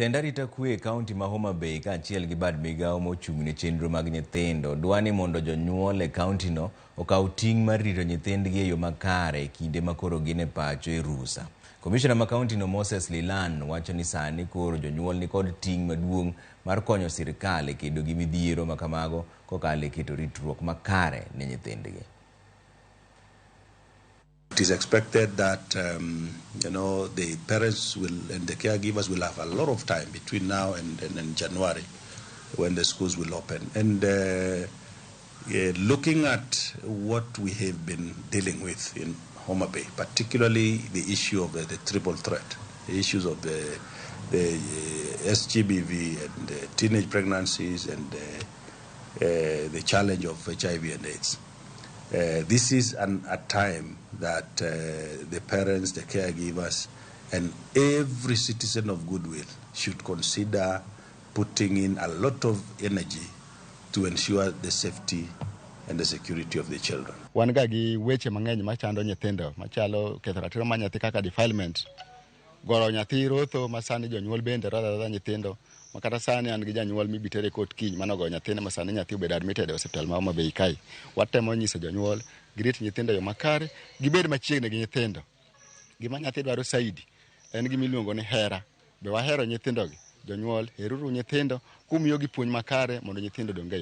Tend arita kwe e kaunti ma Homa Bay kaachiel gi bad migawo mochung' ne chenro mag nyithindo dwa ni mondo jonyuol e kauntino okaw ting' mar rito nyithindgi e yo makare e kinde ma koro gin e pacho e rusa. Komishona ma kauntino Moses Lilan wacho ni sani koro jonyuol nikod ting' maduong' mar konyo sirkal e kedo gi midhiero ma kamago kokalo e keto ritruok makare ne nyithindgi. It is expected that the parents will and the caregivers will have a lot of time between now and January, when the schools will open. And yeah, looking at what we have been dealing with in Homa Bay, particularly the issue of the triple threat, the issues of the SGBV and the teenage pregnancies and the challenge of HIV and AIDS. This is a time that the parents, the caregivers, and every citizen of goodwill should consider putting in a lot of energy to ensure the safety and the security of the children. Wan ga gi weche mang'eny machando nyithindo machalo ketho ratiro mar nyathi kaka defilement, goro nyathi rotho ma sani jonyuol bende rodho arodha nyithindo ma kata sani an gi janyuol mibi tere court kiny manogoyo nyathine ma sani nyathi obedo admitted e osiptal ma Homa Bay kae. Watemo nyiso jonyuol girit nyithindo e yo makare, gibed machiegni gi nyithindo. Gima nyathi dwaro saidi en gima iluongo ni hera. Be wahero nyithindogi? Jonyuol heruru nyithindo kumiyogi puonj makare mondo nyithindo odong e